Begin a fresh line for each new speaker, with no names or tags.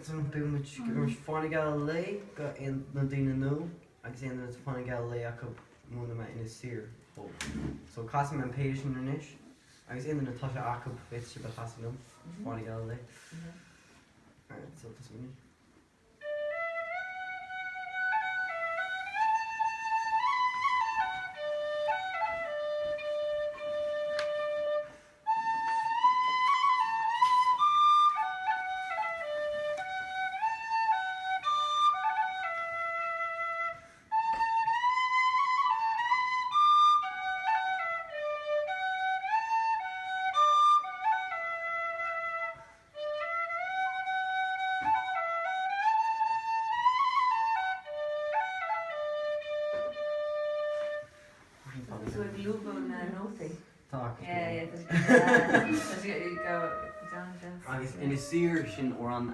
So beidh muid beidh muid Fáinne Galilei go aon na daoine nua agus aon duine atá Fáinne Galilei acu múinfidh mé Inis Oírr dhóibh. So casfaidh mé an péire sin anois agus aon duine atá sé acu féadfaidh sibh a chasadh liom Fáinne Galilei. Alright, so tosóidh muid anois.
Tá tú ag lúbadh na nótaí.
Tá.
Yeah, yeah, tá sé go deas.
Agus Inis Oírr sin amhrán.